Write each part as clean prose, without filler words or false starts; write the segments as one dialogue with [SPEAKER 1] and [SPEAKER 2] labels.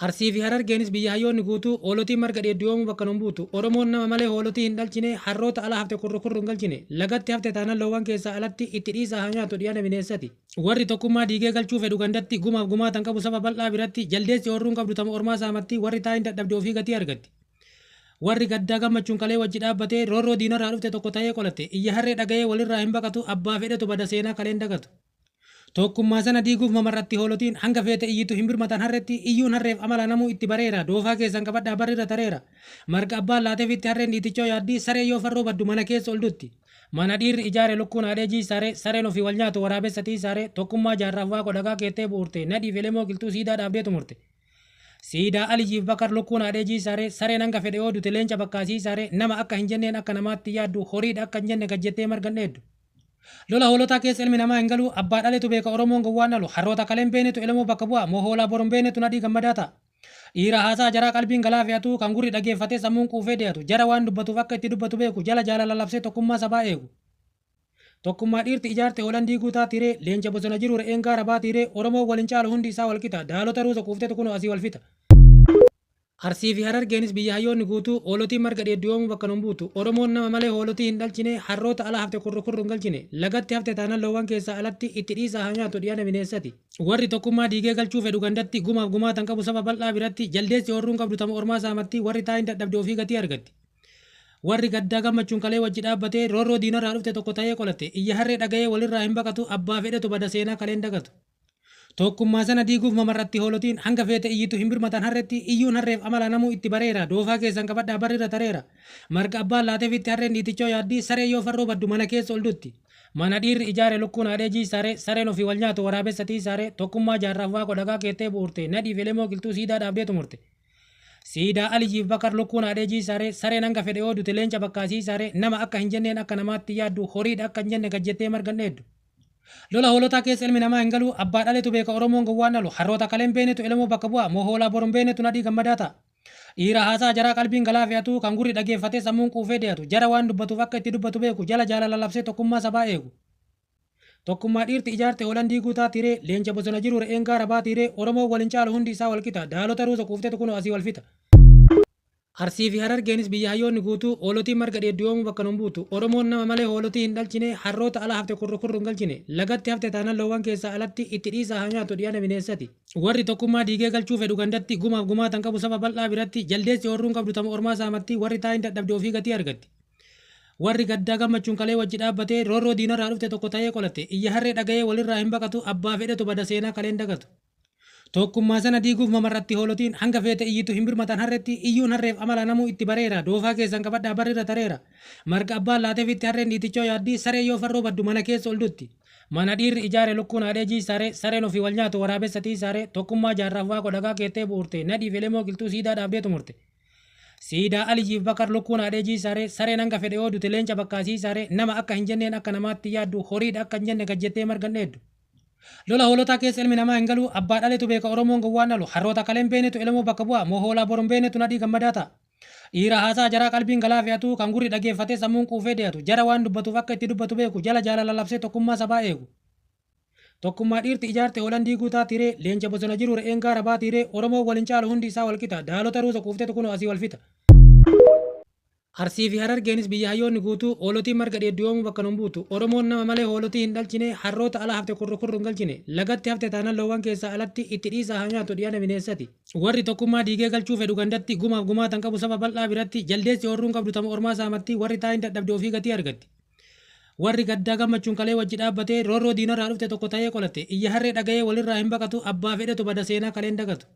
[SPEAKER 1] Arsii fi Harargeenis biyya hayyoonni guutuu hoolotii marga dheeddu yoomuu bakka nun buutu. Oromoon nama malee hoolotii hin dhalchine, harroota ala hafte kurru kurru hin galchine. Lagatti hafte taanaan loowwan keessaa alatti itti dhiisaa haa nyaatu dhiyana bineensati. Warri tokkummaa diigee galchuu fedhu gandatti gumaaf gumaatan qabu saba bal'aa biratti jaldeessi horruun qabdu tama ormaa saamatti warri taayin dadhabde ofii gatii argatti. Warri gaddaa gammachuun kalee wajji dhaabbatee roorroo diinarraa dhufte tokko ta'ee qolatte. Iyya harree dhaga'ee walirraa hin baqatu abbaa fedhetu bada seenaa kaleen dagatu. Tokkummaa sana diiguuf mamarratti hoolotiin hanga feete iyyitu hin birmatan harretti iyyuun harreef amala namuu itti bareera doofaa keessan qabadhaa barrirra tareera. Marga abbaan laateefitti harreen dhiitichoo yaaddii saree yoo farroo baddu mana keessa ol dutti. Mana dhiirri ijaare lukkuun haadhee jiisaare sareen ofii wal nyaatu waraabessa tiisaare tokkummaa jaarraaf waaqo dhagaa keettee bu'uurte nadhiif elemoo qilxuu siidaa dhaabdee xumurte. Siidaa Aliyyiif Bakar lukkuun haadhee jiisaare sareen hanga fedhe yoo dute leenca bakkaa siisaare nama akka hin jenneen akka namaatti yaaddu horiidha akka hin jenne gajjettee margan dheeddu. Lola hoolotaa keessa ilmi namaa hin galu abbaa dhaletu beeka Oromoon gowwaan dhalu harroota kaleen beenetu elemoo bakka bu'a moo hoolaa boron beenetu nadhii gammadaa ta'a. Dhiira haasaa jaraa qalbiin galaa fe'atu kan gurri dhageeffatee sammuun quufee dee'atu jara waan dubbatuuf akka itti dubbatu beeku jala jaalala labsee tokkummaa sabaa eegu. Tokkummaa dhiirti ijaarte hoolan diiguu taatiiree leenca bosona jiru re'een gaara baatiiree Oromoon wal hin caalu hundi isaa wal qixa daalota ruusa quuftetu kunoo asii wal fixa. Arsii fi Harargeenis biyya hayyoonni guutuu hoolotii marga dheeddu yoomuu bakka nun buutu. Oromoon nama malee hoolotii hin dhalchine, harroota ala hafte kurru kurru hin galchine. Lagatti hafte taanaan loowwan keessaa alatti itti dhiisaa haa nyaatu dhiyana bineensati. Warri tokkummaa diigee galchuu fedhu gandatti gumaaf gumaatan qabu saba bal'aa biratti jaldeessi horruun qabdu tama ormaa saamatti warri taayin dadhabde ofii gatii argatti. Warri gaddaa gammachuun kalee wajji dhaabbatee roorroo diinarraa dhufte tokko ta'ee qolatte. Iyya harree dhaga'ee walirraa hin baqatu abbaa fedhetu bada seenaa kaleen dagatu. Tokkummaa sana diiguuf mamarratti hoolotiin hanga feete iyyitu hin birmatan harretti iyyuun harreef amala namuu itti bareera doofaa keessan qabadhaa barrirra tareera. Marga abbaan laateefitti harreen dhiitichoo yaaddii saree yoo farroo baddu mana keessa ol dutti. Mana dhiirri ijaare lukkuun haadhee jiisaare sareen ofii wal nyaatu waraabessa tiisaare tokkummaa jaarraaf waaqo dhagaa keettee bu'uurte nadhiif elemoo qilxuu siidaa dhaabdee xumurte. Siidaa Aliyyiif Bakar lukkuun haadhee jiisaare sareen hanga fedhe yoo dute leenca bakkaa siisaare nama akka hin jenneen akka namaatti yaaddu horiidha akka hin jenne gajjettee margan dheeddu. Lola hoolotaa keessa ilmi namaa hin galu abbaa dhaletu beeka Oromoon gowwaan dhalu harroota kaleen beenetu elemoo bakka bu'a moo hoolaa boron beenetu nadhii gammadaa ta'a. Dhiira haasaa jaraa qalbiin galaa fe'atu kan gurri dhageeffatee sammuun quufee dee'atu jara waan dubbatuuf akka itti dubbatu beeku jala jaalala labsee tokkummaa sabaa eegu. Tokkummaa dhiirti ijaarte hoolan diiguu taatiiree leenca bosona jiru re'een gaara baatiiree Oromoon wal hin caalu hundi isaa wal qixa daalota ruusa quuftetu kunoo asii wal fixa. Arsii fi Harargeenis biyya hayyoonni guutuu hoolotii marga dheeddu yoomuu bakka nun buutu. Oromoon nama malee hoolotii hin dhalchine, harroota ala hafte kurru kurru hin galchine. Lagatti hafte taanaan loowwan keessaa alatti itti dhiisaa haa nyaatu dhiyana bineensati. Warri tokkummaa diigee galchuu fedhu gandatti gumaaf gumaatan qabu saba bal'aa biratti jaldeessi horruun qabdu tama ormaa saamatti warri taayin dadhabde ofii gatii argatti. Warri gaddaa gammachuun kalee wajji dhaabbatee roorroo diinarraa dhufte tokko ta'ee qolatte. Iyya harree dhaga'ee walirraa hin baqatu abbaa fedhetu bada seenaa kaleen dagatu. Tokkummaa sana diiguuf mamarratti hoolotiin hanga feete iyyitu hin birmatan harretti iyyuun harreef amala namuu itti bareera doofaa keessan qabadhaa barrirra tareera. Marga abbaan laateefitti harreen dhiitichoo yaaddii saree yoo farroo baddu mana keessa ol dutti. Mana dhiirri ijaare lukkuun haadhee jiisaare sareen ofii wal nyaatu waraabessa tiisaare tokkummaa jaarraaf waaqo dhagaa keettee bu'uurte nadhiif elemoo qilxuu siidaa dhaabdee xumurte. Siidaa Aliyyiif Bakar lukkuun haadhee jiisaare sareen hanga fedhe yoo dute leenca bakkaa siisaare nama akka hin jenneen akka namaatti yaaddu horiidha akka hin jenne gajjettee margan dheeddu. Lola hoolotaa keessa ilmi namaa hin galu abbaa dhaletu beeka Oromoon gowwaan dhalu harroota kaleen beenetu elemoo bakka bu'a moo hoolaa boron beenetu nadhii gammadaa ta'a. Dhiira haasaa jaraa qalbiin galaa fe'atu kan gurri dhageeffatee sammuun quufee dee'atu jara waan dubbatuuf akka itti dubbatu beeku jala jaalala labsee tokkummaa sabaa eegu. Tokkummaa dhiirti ijaarte hoolan diiguu taatiiree leenca bosona jiru re'een gaara baatiiree Oromoon wal hin caalu hundi isaa wal qixa daalota ruusa quuftetu kunoo asii wal fixa. Arsii fi Harargeenis biyya hayyoonni guutuu hoolotii marga dheeddu yoomuu bakka nun buutu. Oromoon nama malee hoolotii hin dhalchine, harroota ala hafte kurru kurru hin galchine. Lagatti hafte taanaan loowwan keessaa alatti itti dhiisaa haa nyaatu dhiyana bineensati. Warri tokkummaa diigee galchuu fedhu gandatti gumaaf gumaatan qabu saba bal'aa biratti jaldeessi horruun qabdu tama ormaa saamatti warri taayin dadhabde ofii gatii argatti. Warri gaddaa gammachuun kalee wajji dhaabbatee roorroo diinarraa dhufte tokko ta'ee qolatte. Iyya harree dhaga'ee walirraa hin baqatu abbaa fedhetu bada seenaa kaleen dagatu.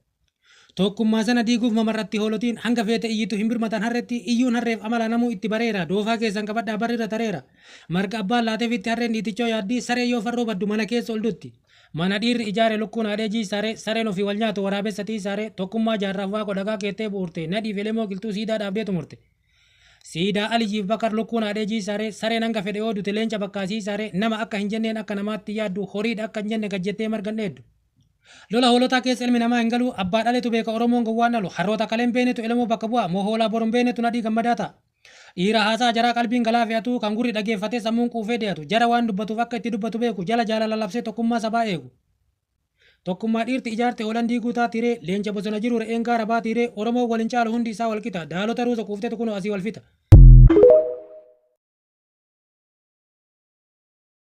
[SPEAKER 1] Tokkummaa sana diiguuf mamarratti hoolotiin hanga feete iyyitu hin birmatan harretti iyyuun harreef amala namuu itti bareera doofaa keessan qabadhaa barrirra tareera. Marga abbaan laateefitti harreen dhiitichoo yaaddii saree yoo farroo baddu mana keessa ol dutti. Mana dhiirri ijaare lukkuun haadhee jiisaare sareen ofii wal nyaatu waraabessa tiisaare tokkummaa jaarraaf waaqo dhagaa keettee bu'uurte nadhiif elemoo qilxuu siidaa dhaabdee xumurte. Siidaa Aliyyiif Bakar lukkuun haadhee jiisaare sareen hanga fedhe yoo dute leenca bakkaa siisaare nama akka hin jenneen akka namaatti yaaddu horiidha akka hin jenne gajjettee margan dheeddu. Lola hoolotaa keessa ilmi namaa hin galu abbaa dhaletu beeka Oromoon gowwaan dhalu harroota kaleen beenetu elemoo bakka bu'a moo hoolaa boron beenetu nadhii gammadaa ta'a. Dhiira haasaa jaraa qalbiin galaa fe'atu kan gurri dhageeffatee sammuun quufee dee'atu jara waan dubbatuuf akka itti dubbatu beeku jala jaalala labsee tokkummaa sabaa eegu. Tokkummaa dhiirti ijaarte hoolan diiguu taatiiree, leenca bosona jiru re'een gaara baatiiree, Oromoon wal hin caalu, hundi isaa wal qixa, daalota ruusa quuftetu kunoo asii wal fixa.